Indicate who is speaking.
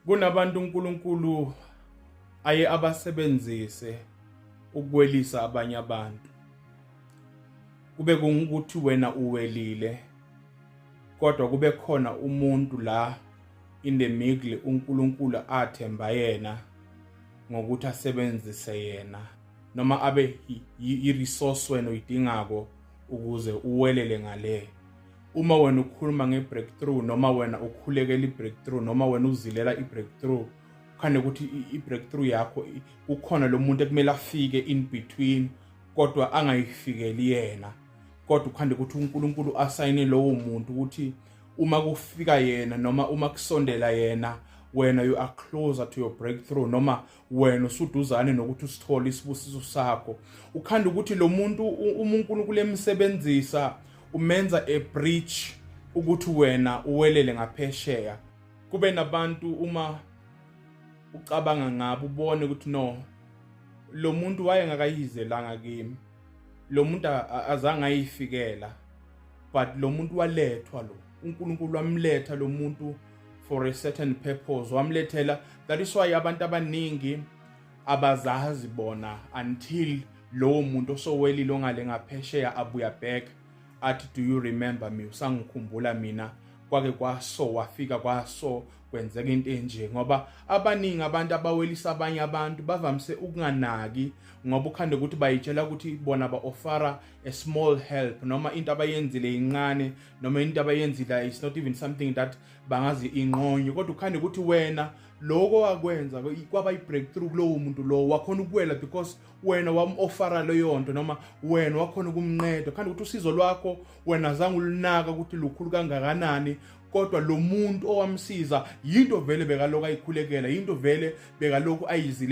Speaker 1: Kunabantu uNkulunkulu aye abasebenzise ukuwelisa abanye abantu. Kube kungukuthi wena uwelile, kodwa kube khona umuntu la in the middle uNkulunkulu athemba yena ngokuthi asebenzise yena noma abe i-resource wena oyidingako ukuze uwelele ngale. Uma wena ukhuluma nge-breakthrough, noma wena ukhulekela i-breakthrough, noma wena uzilela i-breakthrough, kukhane ukuthi i-breakthrough yakho kukhona lo muntu ekumele afike in between, kodwa angayifikeli yena, kodwa ukhande ukuthi uNkulunkulu asayine lowo muntu ukuthi uma kufika yena noma uma kusondela yena, wena you are closer to your breakthrough, noma wena usuduzane nokuthi usithole isibusiso sakho. Ukhanda ukuthi lo muntu, uma uNkulunkulu emsebenzisa, umenza a bridge ukuthi wena uwelele ngaphesheya. Kube nabantu uma ucabanga ngabo ubone ukuthi no, lo muntu wayengakayizelanga kimi, lo muntu azange ayifikela, but lo muntu walethwa, lo uNkulunkulu wamletha lo muntu for a certain purpose, wamlethela. That is why abantu abaningi abazazi bona until lowo muntu osowelile ongale ngaphesheya abuya back athi, "Do you remember me? Usangikhumbula mina? Kwake kwaso, wafika kwaso, kwenzeka into enje." Ngoba abaningi abantu abawelisa abanye abantu bavamise ukunganaki, ngoba ukhande ukuthi bayitshela ukuthi bona ba-offera a small help, noma into abayenzile incane, noma into abayenzile is not even something that bangazi inqonyo, kodwa ukhande ukuthi wena lokho wakwenza kwaba i-breakthrough kulowo muntu lowo, wakhona ukuwela because wena wam-offera leyo nto, noma wena wakhona ukumnqeda. Khanda ukuthi usizo lwakho wena azange ulunaka ukuthi lukhulu kangakanani, kodwa lo muntu owamsiza yinto vele bekalokhu ayikhulekela, yinto vele bekalokhu ayizile.